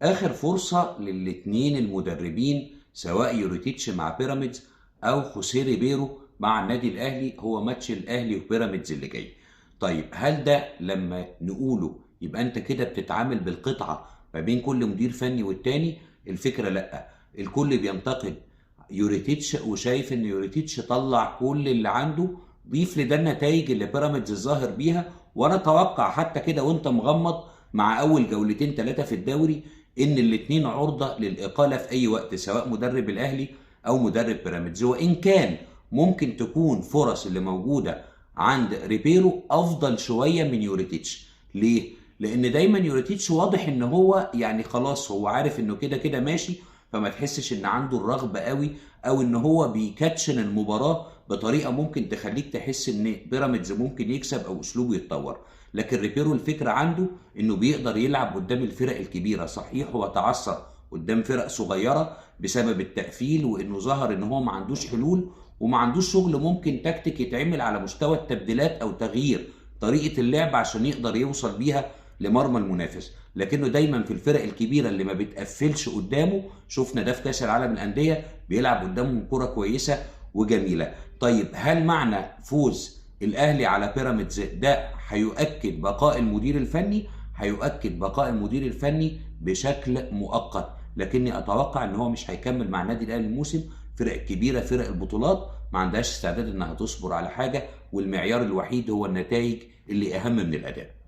اخر فرصة للاتنين المدربين سواء يوريتيتش مع بيراميدز او خوسيه ريبيرو مع النادي الاهلي هو ماتش الاهلي وبيراميدز اللي جاي. طيب هل ده لما نقوله يبقى انت كده بتتعامل بالقطعه ما بين كل مدير فني والتاني؟ الفكرة لا، الكل بينتقد يوريتيتش وشايف ان يوريتيتش طلع كل اللي عنده، ضيف لده النتائج اللي بيراميدز الظاهر بيها. وانا اتوقع حتى كده وانت مغمض مع اول جولتين ثلاثة في الدوري ان الاثنين عرضه للاقاله في اي وقت، سواء مدرب الاهلي او مدرب بيراميدز. وان كان ممكن تكون فرص اللي موجودة عند ريبيرو افضل شوية من يوريتيتش. ليه؟ لان دايما يوريتيتش واضح ان هو يعني خلاص هو عارف انه كده كده ماشي، فما تحسش ان عنده الرغبة قوي او ان هو بيكاتشن المباراة بطريقة ممكن تخليك تحس ان بيراميدز ممكن يكسب او اسلوبه يتطور. لكن ريبيرو الفكرة عنده انه بيقدر يلعب قدام الفرق الكبيرة، صحيح هو تعثر قدام فرق صغيرة بسبب التقفيل وانه ظهر ان هو ما عندوش حلول وما عندوش شغل ممكن تكتيك يتعمل على مستوى التبديلات او تغيير طريقه اللعب عشان يقدر يوصل بيها لمرمى المنافس. لكنه دايما في الفرق الكبيرة اللي ما بتقفلش قدامه، شفنا ده في كاس العالم للاندية بيلعب قدامهم كره كويسة وجميلة. طيب هل معنى فوز الاهلي على بيراميدز ده هيؤكد بقاء المدير الفني؟ هيؤكد بقاء المدير الفني بشكل مؤقت، لكني اتوقع ان هو مش هيكمل مع النادي الاهلي الموسم. فرق كبيرة، فرق البطولات ما عندهاش استعداد انها تصبر على حاجة، والمعيار الوحيد هو النتائج اللي اهم من الاداء.